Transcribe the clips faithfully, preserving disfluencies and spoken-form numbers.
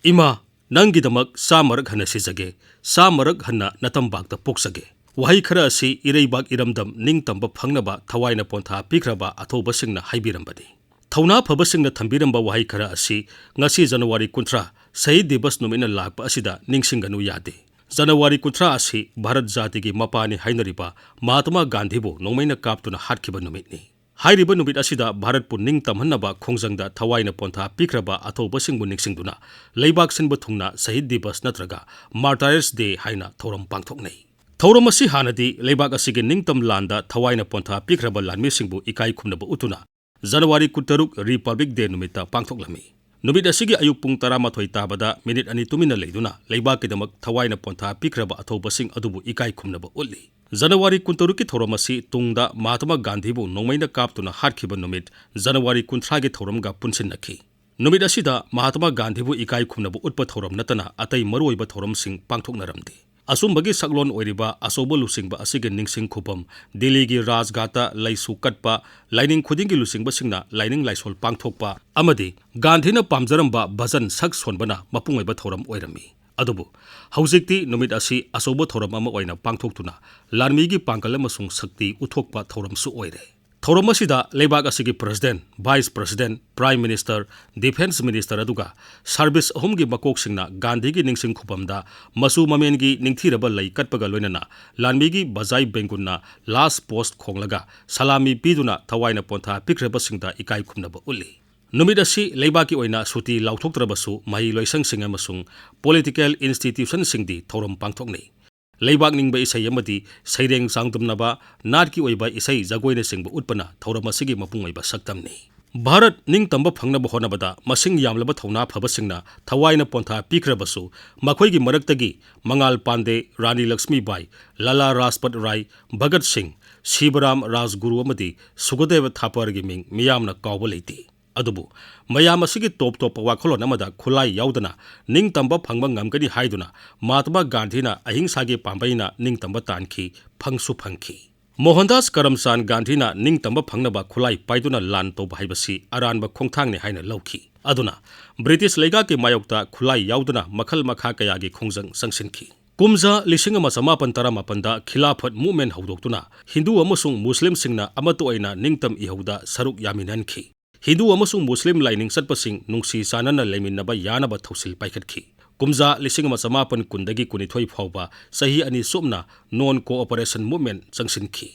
"ꯏꯃꯥ, ꯅꯪꯒꯤꯗꯃꯛ ꯆꯥꯝꯃꯔꯛ ꯍꯟꯅ ꯁꯤꯖꯒꯦ, ꯆꯥꯝꯃꯔꯛ ꯍꯟꯅ ꯅꯇꯝꯄꯥꯛꯇ ꯄꯣꯛꯆꯒꯦ"꯫ ꯋꯥꯍꯩ ꯈꯔ ꯑꯁꯤ ꯏꯔꯩꯕꯥꯛ ꯏꯔꯝꯗꯝ ꯅꯤꯡꯇꯝꯕ ꯐꯪꯅꯕ ꯊꯋꯥꯏꯅ ꯄꯣꯟꯊꯥ ꯄꯤꯈ꯭ꯔꯕ ꯑꯊꯧꯕꯁꯤꯡꯅ ꯍꯥꯏꯕꯤꯔꯝꯕꯅꯤ꯫ ꯊꯧꯅꯥ ꯐꯕꯁꯤꯡꯅ ꯊꯝꯕꯤꯔꯝꯕ ꯋꯥꯍꯩ ꯈꯔ ꯑꯁꯤ ꯉꯁꯤ ꯖꯅꯋꯥꯔꯤ ꯀꯨꯟꯊ꯭ꯔꯥ, ꯁꯍꯤꯗ ꯗꯤꯕꯁ ꯅꯨꯃꯤꯠꯅ ꯂꯥꯛꯄ ꯑꯁꯤꯗ ꯅꯤꯡꯁꯤꯡꯒꯅꯨ ꯌꯥꯗꯦ꯫ ꯖꯅꯋꯥꯔꯤ ꯀꯨꯟꯊ꯭ꯔꯥ ꯑꯁꯤ ꯚꯥꯔꯠ ꯖꯥꯇꯤꯒꯤ ꯃꯄꯥꯅꯤ ꯍꯥꯏꯅꯔꯤꯕ ꯃꯍꯥꯇꯃꯥ ꯒꯥꯟꯙꯤꯕꯨ ꯅꯣꯡꯃꯩꯅ ꯀꯥꯞꯇꯨꯅ ꯍꯥꯠꯈꯤꯕ ꯅꯨꯃꯤꯠꯅꯤ꯫ ꯍꯥꯏꯔꯤꯕ ꯅꯨꯃꯤꯠ ꯑꯁꯤꯗ ꯚꯥꯔꯠꯄꯨ ꯅꯤꯡꯇꯝꯍꯟꯅꯕ ꯈꯣꯡꯖꯪꯗ ꯊꯋꯥꯏꯅ ꯄꯣꯟꯊꯥ ꯄꯤꯈ꯭ꯔꯕ ꯑꯊꯧꯕꯁꯤꯡꯕꯨ ꯅꯤꯡꯁꯤꯡꯗꯨꯅ ꯂꯩꯕꯥꯛ ꯁꯤꯟꯕ ꯊꯨꯡꯅ ꯁꯍꯤꯗ ꯗꯤꯕꯁ ꯅꯠꯇ꯭ꯔꯒ ꯃꯥꯔꯇꯥꯌꯔꯁ ꯗꯦ ꯍꯥꯏꯅ ꯊꯧꯔꯝ ꯄꯥꯡꯊꯣꯛꯅꯩ꯫ ꯊꯧꯔꯝ ꯑꯁꯤ ꯍꯥꯟꯅꯗꯤ ꯂꯩꯕꯥꯛ ꯑꯁꯤꯒꯤ ꯅꯤꯡꯇꯝ ꯂꯥꯟꯗ ꯊꯋꯥꯏꯅ ꯄꯣꯟꯊꯥ ꯄꯤꯈ꯭ꯔꯕ ꯂꯥꯟꯃꯤꯁꯤꯡꯕꯨ ꯏꯀꯥꯏ ꯈꯨꯝꯅꯕ ꯎꯠꯇꯨꯅ ꯖꯅꯋꯥꯔꯤ ꯀꯨꯟꯇꯔꯨꯛ Republic Day ꯅꯨꯃꯤꯠꯇ ꯄꯥꯡꯊꯣꯛꯂꯝꯃꯤ꯫ ꯅꯨꯃꯤꯠ ꯑꯁꯤꯒꯤ ꯑꯌꯨꯛ ꯄꯨꯡ ꯇꯔꯥꯃꯥꯊꯣꯏ ꯇꯥꯕꯗ ꯃꯤꯅꯤꯠ ꯑꯅꯤ ꯇꯨꯃꯤꯟꯅ ꯂꯩꯗꯨꯅ ꯂꯩꯕꯥꯛꯀꯤꯗꯃꯛ ꯊꯋꯥꯏꯅ ꯄꯣꯟꯊꯥ ꯄꯤꯈ꯭ꯔꯕ ꯑꯊꯧꯕꯁꯤꯡ ꯑꯗꯨꯕꯨ ꯏꯀꯥꯏ ꯈꯨꯝꯅꯕ ꯎꯠꯂꯤ꯫ ꯖꯅꯋꯥꯔꯤ ꯀꯨꯟꯇꯔꯨꯛꯀꯤ ꯊꯧꯔꯝ ꯑꯁꯤ ꯇꯨꯡꯗ ꯃꯍꯥꯇꯃꯥ ꯒꯥꯟꯙꯤꯕꯨ ꯅꯣꯡꯃꯩꯅ ꯀꯥꯞꯇꯨꯅ ꯍꯥꯠꯈꯤꯕ ꯅꯨꯃꯤꯠ ꯖꯅꯋꯥꯔꯤ ꯀꯨꯟꯊ꯭ꯔꯥꯒꯤ ꯊꯧꯔꯝꯒ ꯄꯨꯟꯁꯤꯟꯅꯈꯤ꯫ ꯅꯨꯃꯤꯠ ꯑꯁꯤꯗ ꯃꯍꯥꯇꯃꯥ ꯒꯥꯟꯙꯤꯕꯨ ꯏꯀꯥꯏ ꯈꯨꯝꯅꯕ ꯎꯠꯄ ꯊꯧꯔꯝ ꯅꯠꯇꯅ ꯑꯇꯩ ꯃꯔꯨꯑꯣꯏꯕ ꯊꯧꯔꯝꯁꯤꯡ ꯄꯥꯡꯊꯣꯛꯅꯔꯝꯗꯦ꯫ ꯑꯁꯨꯝꯕꯒꯤ ꯁꯛꯂꯣꯟ ꯑꯣꯏꯔꯤꯕ ꯑꯆꯧꯕ ꯂꯨꯆꯤꯡꯕ ꯑꯁꯤꯒꯤ ꯅꯤꯡꯁꯤꯡ ꯈꯨꯕꯝ, ꯗꯤꯜꯂꯤꯒꯤ ꯔꯥꯖꯘꯥꯠꯇ ꯂꯩꯁꯨ ꯀꯠꯄ, ꯂꯥꯏꯅꯤꯡ ꯈꯨꯗꯤꯡꯒꯤ ꯂꯨꯆꯤꯡꯕꯁꯤꯡꯅ ꯂꯥꯏꯅꯤꯡ ꯂꯥꯏꯁꯣꯜ ꯄꯥꯡꯊꯣꯛꯄ ꯑꯃꯗꯤ ꯒꯥꯟꯙꯤꯅ ꯄꯥꯝꯖꯔꯝꯕ ꯚꯖꯟ ꯁꯛ ꯁꯣꯟꯕꯅ ꯃꯄꯨꯡ ꯑꯣꯏꯕ ꯊꯧꯔꯝ ꯑꯣꯏꯔꯝꯃꯤ꯫ ꯑꯗꯨꯕꯨ ꯍꯧꯖꯤꯛꯇꯤ ꯅꯨꯃꯤꯠ ꯑꯁꯤ ꯑꯆꯧꯕ ꯊꯧꯔꯝ ꯑꯃ ꯑꯣꯏꯅ ꯄꯥꯡꯊꯣꯛꯇꯨꯅ ꯂꯥꯟꯃꯤꯒꯤ ꯄꯥꯡꯒꯜ ꯑꯃꯁꯨꯡ ꯁꯛꯇꯤ ꯎꯠꯊꯣꯛꯄ ꯊꯧꯔꯝꯁꯨ ꯑꯣꯏꯔꯦ꯫ ꯊꯧꯔꯝ ꯑꯁꯤꯗ ꯂꯩꯕꯥꯛ ꯑꯁꯤꯒꯤ President, Vice President, Prime Minister, Defence Minister ꯑꯗꯨꯒ service ꯑꯍꯨꯝꯒꯤ ꯃꯀꯣꯛꯁꯤꯡꯅ ꯒꯥꯟꯙꯤꯒꯤ ꯅꯤꯡꯁꯤꯡ ꯈꯨꯕꯝꯗ ꯃꯆꯨ ꯃꯃꯦꯟꯒꯤ ꯅꯤꯡꯊꯤꯔꯕ ꯂꯩ ꯀꯠꯄꯒ ꯂꯣꯏꯅꯅ ꯂꯥꯟꯃꯤꯒꯤ ꯕꯖꯥꯏ ꯕꯦꯡꯒꯨꯟꯅ last post ꯈꯣꯡꯂꯒ ꯁꯂꯥꯃꯤ ꯄꯤꯗꯨꯅ ꯊꯋꯥꯏꯅ ꯄꯣꯟꯊꯥ ꯄꯤꯈ꯭ꯔꯕꯁꯤꯡꯗ ꯏꯀꯥꯏ ꯈꯨꯝꯅꯕ ꯎꯠꯂꯤ꯫ ꯅꯨꯃꯤꯠ ꯑꯁꯤ ꯂꯩꯕꯥꯛꯀꯤ ꯑꯣꯏꯅ ꯁꯨꯇꯤ ꯂꯥꯎꯊꯣꯛꯇ꯭ꯔꯕꯁꯨ ꯃꯍꯩ ꯂꯣꯏꯁꯪꯁꯤꯡ ꯑꯃꯁꯨꯡ political institutionꯁꯤꯡꯗꯤ ꯊꯧꯔꯝ ꯄꯥꯡꯊꯣꯛꯅꯩ꯫ ꯂꯩꯕꯥꯛ ꯅꯤꯡꯕ ꯏꯁꯩ ꯑꯃꯗꯤ ꯁꯩꯔꯦꯡ ꯆꯥꯡꯗꯝꯅꯕ, ꯅꯥꯠꯀꯤ ꯑꯣꯏꯕ ꯏꯁꯩ ꯖꯒꯣꯏꯅꯆꯤꯡꯕ ꯎꯠꯄꯅ ꯊꯧꯔꯝ ꯑꯁꯤꯒꯤ ꯃꯄꯨꯡ ꯑꯣꯏꯕ ꯁꯛꯇꯝꯅꯤ꯫ ꯚꯥꯔꯠ ꯅꯤꯡꯇꯝꯕ ꯐꯪꯅꯕ ꯍꯣꯠꯅꯕꯗ ꯃꯁꯤꯡ ꯌꯥꯝꯂꯕ ꯊꯧꯅꯥ ꯐꯕꯁꯤꯡꯅ ꯊꯋꯥꯏꯅ ꯄꯣꯟꯊꯥ ꯄꯤꯈ꯭ꯔꯕꯁꯨ, ꯃꯈꯣꯏꯒꯤ ꯃꯔꯛꯇꯒꯤ ꯃꯉꯥꯜ ꯄꯥꯟꯗꯦ, ꯔꯥꯅꯤ ꯂꯛꯁꯃꯤꯕꯥꯏ, ꯂꯥꯂꯥ ꯔꯥꯖꯄꯠ ꯔꯥꯏ, ꯚꯒꯠ ꯁꯤꯡ, ꯁꯤꯕꯔꯥꯝ ꯔꯥꯖꯒꯨꯔꯨ ꯑꯃꯗꯤ ꯁꯨꯈꯗꯦꯕ ꯊꯥꯄꯔꯒꯤ ꯃꯤꯡ ꯃꯤꯌꯥꯝꯅ ꯀꯥꯎꯕ ꯂꯩꯇꯦ꯫ ꯑꯗꯨꯕꯨ ꯃꯌꯥꯝ ꯑꯁꯤꯒꯤ ꯇꯣꯞ ꯇꯣꯞꯄ ꯋꯥꯈꯜꯂꯣꯟ ꯑꯃꯗ ꯈꯨꯠꯂꯥꯏ ꯌꯥꯎꯗꯅ ꯅꯤꯡꯇꯝꯕ ꯐꯪꯕ ꯉꯝꯒꯅꯤ ꯍꯥꯏꯗꯨꯅ ꯃꯍꯥꯇꯃꯥ ꯒꯥꯟꯙꯤꯅ ꯑꯍꯤꯡꯁꯥꯒꯤ ꯄꯥꯝꯕꯩꯅ ꯅꯤꯡꯇꯝꯕ ꯇꯥꯟꯈꯤ, ꯐꯪꯁꯨ ꯐꯪꯈꯤ꯫ ꯃꯣꯍꯟꯗꯥꯁ ꯀꯔꯝꯆꯥꯟ ꯒꯥꯟꯙꯤꯅ ꯅꯤꯡꯇꯝꯕ ꯐꯪꯅꯕ ꯈꯨꯠꯂꯥꯏ ꯄꯥꯏꯗꯨꯅ ꯂꯥꯟ ꯇꯧꯕ ꯍꯥꯏꯕꯁꯤ ꯑꯔꯥꯟꯕ ꯈꯣꯡꯊꯥꯡꯅꯤ ꯍꯥꯏꯅ ꯂꯧꯈꯤ꯫ ꯑꯗꯨꯅ ꯕ꯭ꯔꯤꯇꯤꯁ ꯂꯩꯉꯥꯛꯀꯤ ꯃꯥꯌꯣꯛꯇ ꯈꯨꯠꯂꯥꯏ ꯌꯥꯎꯗꯅ ꯃꯈꯜ ꯃꯈꯥ ꯀꯌꯥꯒꯤ ꯈꯣꯡꯖꯪ ꯆꯪꯁꯤꯟꯈꯤ꯫ ꯀꯨꯝꯖꯥ ꯂꯤꯁꯤꯡ ꯑꯃ ꯆꯃꯥꯄꯟ ꯇꯔꯥꯃꯥꯄꯟꯗ ꯈꯤꯂꯥꯐꯠ ꯃꯨꯚꯃꯦꯟꯠ ꯍꯧꯗꯣꯛꯇꯨꯅ ꯍꯤꯟꯗꯨ ꯑꯃꯁꯨꯡ ꯃꯨꯁꯂꯤꯝꯁꯤꯡꯅ ꯑꯃꯠꯇ ꯑꯣꯏꯅ ꯅꯤꯡꯇꯝ ꯏꯍꯧꯗ ꯁꯔꯨꯛ ꯌꯥꯃꯤꯟꯅꯍꯟꯈꯤ꯫ ꯍꯤꯟꯗꯨ ꯑꯃꯁꯨꯡ ꯃꯨꯁꯂꯤꯝ ꯂꯥꯏꯅꯤꯡ ꯆꯠꯄꯁꯤꯡ ꯅꯨꯡꯁꯤ ꯆꯥꯟꯅꯅ ꯂꯩꯃꯤꯟꯅꯕ ꯌꯥꯅꯕ ꯊꯧꯁꯤꯜ ꯄꯥꯏꯈꯠꯈꯤ꯫ ꯀꯨꯝꯖꯥ ꯂꯤꯁꯤꯡ ꯑꯃ ꯆꯃꯥꯄꯟ ꯀꯨꯟꯗꯒꯤ ꯀꯨꯟꯅꯤꯊꯣꯏ ꯐꯥꯎꯕ ꯆꯍꯤ ꯑꯅꯤ ꯆꯨꯞꯅ ꯅꯣꯟ ꯀꯣꯑꯣꯄꯔꯦꯁꯟ ꯃꯨꯚꯃꯦꯟꯠ ꯆꯪꯁꯤꯟꯈꯤ꯫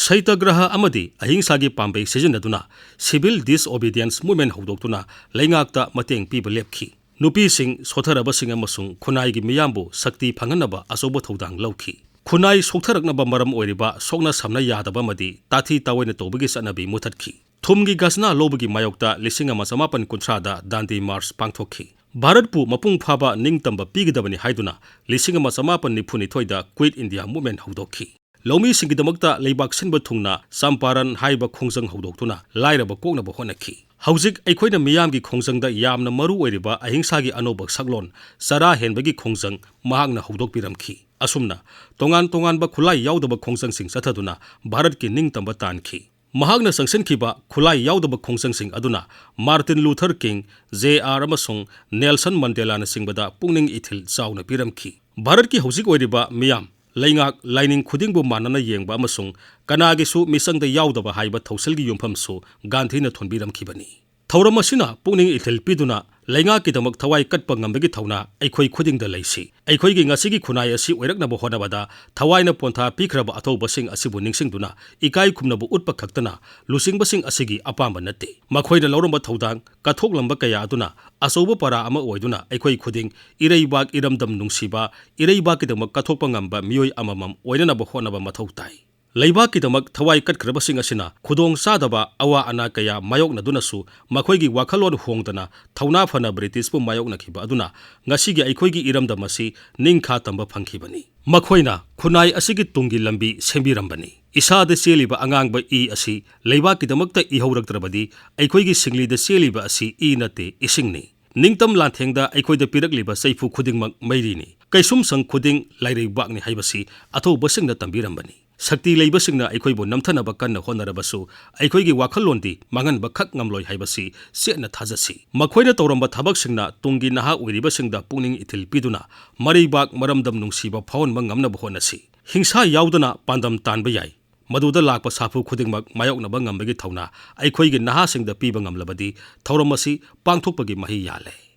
ꯁꯩꯇꯒ꯭ꯔꯍ ꯑꯃꯗꯤ ꯑꯍꯤꯡꯁꯥꯒꯤ ꯄꯥꯝꯕꯩ ꯁꯤꯖꯤꯟꯅꯗꯨꯅ ꯁꯤꯚꯤꯜ ꯗꯤꯁꯑꯣꯕꯤꯗꯤꯌꯦꯟꯁ ꯃꯨꯚꯃꯦꯟꯠ ꯍꯧꯗꯣꯛꯇꯨꯅ ꯂꯩꯉꯥꯛꯇ ꯃꯇꯦꯡ ꯄꯤꯕ ꯂꯦꯞꯈꯤ꯫ ꯅꯨꯄꯤꯁꯤꯡ, ꯁꯣꯠꯊꯔꯕꯁꯤꯡ ꯑꯃꯁꯨꯡ ꯈꯨꯟꯅꯥꯏꯒꯤ ꯃꯤꯌꯥꯝꯕꯨ ꯁꯛꯇꯤ ꯐꯪꯍꯟꯅꯕ ꯑꯆꯧꯕ ꯊꯧꯗꯥꯡ ꯂꯧꯈꯤ꯫ ꯈꯨꯟꯅꯥꯏ ꯁꯣꯛꯊꯔꯛꯅꯕ ꯃꯔꯝ ꯑꯣꯏꯔꯤꯕ ꯁꯣꯛꯅ ꯁꯝꯅ ꯌꯥꯗꯕ ꯑꯃꯗꯤ ꯇꯥꯊꯤ ꯇꯥꯑꯣꯏꯅ ꯇꯧꯕꯒꯤ ꯆꯠꯅꯕꯤ ꯃꯨꯊꯠꯈꯤ꯫ ꯊꯨꯝꯒꯤ ꯒꯖꯅꯥ ꯂꯧꯕꯒꯤ ꯃꯥꯌꯣꯛꯇ ꯂꯤꯁꯤꯡ ꯑꯃ ꯆꯃꯥꯄꯟ ꯀꯨꯟꯊ꯭ꯔꯥꯗ ꯗꯥꯟꯗꯤ ꯃꯥꯔꯆ ꯄꯥꯡꯊꯣꯛꯈꯤ꯫ ꯚꯥꯔꯠꯄꯨ ꯃꯄꯨꯡ ꯐꯥꯕ ꯅꯤꯡꯇꯝꯕ ꯄꯤꯒꯗꯕꯅꯤ ꯍꯥꯏꯗꯨꯅ ꯂꯤꯁꯤꯡ ꯑꯃ ꯆꯃꯥꯄꯟ ꯅꯤꯐꯨꯅꯤꯊꯣꯏꯗ ꯀ꯭ꯋꯤꯠ ꯏꯟꯗꯤꯌꯥ ꯃꯨꯚꯃꯦꯟꯠ ꯍꯧꯗꯣꯛꯈꯤ꯫ ꯂꯧꯃꯤꯁꯤꯡꯒꯤꯗꯃꯛꯇ ꯂꯩꯕꯥꯛ ꯁꯤꯟꯕ ꯊꯨꯡꯅ ꯆꯝꯄꯥꯔꯟ ꯍꯥꯏꯕ ꯈꯣꯡꯖꯪ ꯍꯧꯗꯣꯛꯇꯨꯅ ꯂꯥꯏꯔꯕ ꯀꯣꯛꯅꯕ ꯍꯣꯠꯅꯈꯤ꯫ ꯍꯧꯖꯤꯛ ꯑꯩꯈꯣꯏꯅ ꯃꯤꯌꯥꯝꯒꯤ ꯈꯣꯡꯖꯪꯗ ꯌꯥꯝꯅ ꯃꯔꯨ ꯑꯣꯏꯔꯤꯕ ꯑꯍꯤꯡꯁꯥꯒꯤ ꯑꯅꯧꯕ ꯁꯛꯂꯣꯟ ꯆꯔꯥ ꯍꯦꯟꯕꯒꯤ ꯈꯣꯡꯖꯪ ꯃꯍꯥꯛꯅ ꯍꯧꯗꯣꯛꯄꯤꯔꯝꯈꯤ꯫ ꯑꯁꯨꯝꯅ ꯇꯣꯉꯥꯟ ꯇꯣꯉꯥꯟꯕ ꯈꯨꯠꯂꯥꯏ ꯌꯥꯎꯗꯕ ꯈꯣꯡꯖꯪꯁꯤꯡ ꯆꯠꯊꯗꯨꯅ ꯚꯥꯔꯠꯀꯤ ꯅꯤꯡꯇꯝꯕ ꯇꯥꯟꯈꯤ꯫ ꯃꯍꯥꯛꯅ ꯆꯪꯁꯤꯟꯈꯤꯕ ꯈꯨꯠꯂꯥꯏ ꯌꯥꯎꯗꯕ ꯈꯣꯡꯖꯪꯁꯤꯡ ꯑꯗꯨꯅ Martin Luther king, J R ꯑꯃꯁꯨꯡ ꯅꯦꯜꯁꯟ ꯃꯟꯗꯦꯂꯥꯅꯆꯤꯡꯕꯗ ꯄꯨꯛꯅꯤꯡ ꯏꯊꯤꯜ ꯆꯥꯎꯅ ꯄꯤꯔꯝꯈꯤ꯫ ꯚꯥꯔꯠꯀꯤ ꯍꯧꯖꯤꯛ ꯑꯣꯏꯔꯤꯕ ꯃꯤꯌꯥꯝ, ꯂꯩꯉꯥꯛ, ꯂꯥꯏꯅꯤꯡ ꯈꯨꯗꯤꯡꯕꯨ ꯃꯥꯟꯅꯅ ꯌꯦꯡꯕ ꯑꯃꯁꯨꯡ ꯀꯅꯥꯒꯤꯁꯨ ꯃꯤꯆꯪꯗ ꯌꯥꯎꯗꯕ ꯍꯥꯏꯕ ꯊꯧꯁꯤꯜꯒꯤ ꯌꯨꯝꯐꯝꯁꯨ ꯒꯥꯟꯙꯤꯅ ꯊꯣꯟꯕꯤꯔꯝꯈꯤꯕꯅꯤ꯫ ꯊꯧꯔꯝ ꯑꯁꯤꯅ ꯄꯨꯛꯅꯤꯡ ꯏꯊꯤꯜ ꯄꯤꯗꯨꯅ ꯂꯩꯉꯥꯛꯀꯤꯗꯃꯛ ꯊꯋꯥꯏ ꯀꯠꯄ ꯉꯝꯕꯒꯤ ꯊꯧꯅꯥ ꯑꯩꯈꯣꯏ ꯈꯨꯗꯤꯡꯗ ꯂꯩꯁꯤ꯫ ꯑꯩꯈꯣꯏꯒꯤ ꯉꯁꯤꯒꯤ ꯈꯨꯟꯅꯥꯏ ꯑꯁꯤ ꯑꯣꯏꯔꯛꯅꯕ ꯍꯣꯠꯅꯕꯗ ꯊꯋꯥꯏꯅ ꯄꯣꯟꯊꯥ ꯄꯤꯈ꯭ꯔꯕ ꯑꯊꯧꯕꯁꯤꯡ ꯑꯁꯤꯕꯨ ꯅꯤꯡꯁꯤꯡꯗꯨꯅ ꯏꯀꯥꯏ ꯈꯨꯝꯅꯕ ꯎꯠꯄ ꯈꯛꯇꯅ ꯂꯨꯆꯤꯡꯕꯁꯤꯡ ꯑꯁꯤꯒꯤ ꯑꯄꯥꯝꯕ ꯅꯠꯇꯦ꯫ ꯃꯈꯣꯏꯅ ꯂꯧꯔꯝꯕ ꯊꯧꯗꯥꯡ, ꯀꯠꯊꯣꯛꯂꯝꯕ ꯀꯌꯥ ꯑꯗꯨꯅ ꯑꯆꯧꯕ ꯄꯔꯥ ꯑꯃ ꯑꯣꯏꯗꯨꯅ ꯑꯩꯈꯣꯏ ꯈꯨꯗꯤꯡ ꯏꯔꯩꯕꯥꯛ ꯏꯔꯝꯗꯝ ꯅꯨꯡꯁꯤꯕ, ꯏꯔꯩꯕꯥꯛꯀꯤꯗꯃꯛ ꯀꯠꯊꯣꯛꯄ ꯉꯝꯕ ꯃꯤꯑꯣꯏ ꯑꯃꯃꯝ ꯑꯣꯏꯅꯅꯕ ꯍꯣꯠꯅꯕ ꯃꯊꯧ ꯇꯥꯏ꯫ ꯂꯩꯕꯥꯛꯀꯤꯗꯃꯛ ꯊꯋꯥꯏ ꯀꯠꯈ꯭ꯔꯕꯁꯤꯡ ꯑꯁꯤꯅ ꯈꯨꯗꯣꯡ ꯆꯥꯗꯕ ꯑꯋꯥ ꯑꯅꯥ ꯀꯌꯥ ꯃꯥꯌꯣꯛꯅꯗꯨꯅꯁꯨ ꯃꯈꯣꯏꯒꯤ ꯋꯥꯈꯜꯂꯣꯟ ꯍꯣꯡꯗꯅ ꯊꯧꯅꯥ ꯐꯅ ꯕ꯭ꯔꯤꯇꯤꯁꯄꯨ ꯃꯥꯌꯣꯛꯅꯈꯤꯕ ꯑꯗꯨꯅ ꯉꯁꯤꯒꯤ ꯑꯩꯈꯣꯏꯒꯤ ꯏꯔꯝꯗꯝ ꯑꯁꯤ ꯅꯤꯡꯈꯥ ꯇꯝꯕ ꯐꯪꯈꯤꯕꯅꯤ꯫ ꯃꯈꯣꯏꯅ ꯈꯨꯟꯅꯥꯏ ꯑꯁꯤꯒꯤ ꯇꯨꯡꯒꯤ ꯂꯝꯕꯤ ꯁꯦꯝꯕꯤꯔꯝꯕꯅꯤ꯫ ꯏꯁꯥꯗ ꯆꯦꯜꯂꯤꯕ ꯑꯉꯥꯡꯕ ꯏ ꯑꯁꯤ ꯂꯩꯕꯥꯛꯀꯤꯗꯃꯛꯇ ꯏꯍꯧꯔꯛꯇ꯭ꯔꯕꯗꯤ ꯑꯩꯈꯣꯏꯒꯤ ꯁꯤꯡꯂꯤꯗ ꯆꯦꯜꯂꯤꯕ ꯑꯁꯤ ꯏ ꯅꯠꯇꯦ, ꯏꯁꯤꯡꯅꯤ꯫ ꯅꯤꯡꯇꯝ ꯂꯥꯟꯊꯦꯡꯗ ꯑꯩꯈꯣꯏꯗ ꯄꯤꯔꯛꯂꯤꯕ ꯆꯩꯐꯨ ꯈꯨꯗꯤꯡꯃꯛ ꯃꯩꯔꯤꯅꯤ꯫ ꯀꯩꯁꯨꯝꯁꯪ ꯈꯨꯗꯤꯡ ꯂꯥꯏꯔꯩꯕꯥꯛꯅꯤ ꯍꯥꯏꯕꯁꯤ ꯑꯊꯧꯕꯁꯤꯡꯅ ꯇꯝꯕꯤꯔꯝꯕꯅꯤ꯫ ꯁꯛꯇꯤ ꯂꯩꯕꯁꯤꯡꯅ ꯑꯩꯈꯣꯏꯕꯨ ꯅꯝꯊꯅꯕ ꯀꯟꯅ ꯍꯣꯠꯅꯔꯕꯁꯨ, ꯑꯩꯈꯣꯏꯒꯤ ꯋꯥꯈꯜꯂꯣꯟꯗꯤ ꯃꯥꯡꯍꯟꯕ ꯈꯛ ꯉꯝꯂꯣꯏ ꯍꯥꯏꯕꯁꯤ ꯆꯦꯠꯅ ꯊꯥꯖꯁꯤ꯫ ꯃꯈꯣꯏꯅ ꯇꯧꯔꯝꯕ ꯊꯕꯛꯁꯤꯡꯅ ꯇꯨꯡꯒꯤ ꯅꯍꯥ ꯑꯣꯏꯔꯤꯕꯁꯤꯡꯗ ꯄꯨꯛꯅꯤꯡ ꯏꯊꯤꯜ ꯄꯤꯗꯨꯅ ꯃꯔꯩꯕꯥꯛ ꯃꯔꯝꯗꯝ ꯅꯨꯡꯁꯤꯕ ꯐꯥꯎꯍꯟꯕ ꯉꯝꯅꯕ ꯍꯣꯠꯅꯁꯤ꯫ ꯍꯤꯡꯁꯥ ꯌꯥꯎꯗꯅ ꯄꯥꯟꯗꯝ ꯇꯥꯟꯕ ꯌꯥꯏ꯫ ꯃꯗꯨꯗ ꯂꯥꯛꯄ ꯁꯥꯐꯨ ꯈꯨꯗꯤꯡꯃꯛ ꯃꯥꯌꯣꯛꯅꯕ ꯉꯝꯕꯒꯤ ꯊꯧꯅꯥ ꯑꯩꯈꯣꯏꯒꯤ ꯅꯍꯥꯁꯤꯡꯗ ꯄꯤꯕ ꯉꯝꯂꯕꯗꯤ, ꯊꯧꯔꯝ ꯑꯁꯤ ꯄꯥꯡꯊꯣꯛꯄꯒꯤ ꯃꯍꯩ ꯌꯥꯜꯂꯦ꯫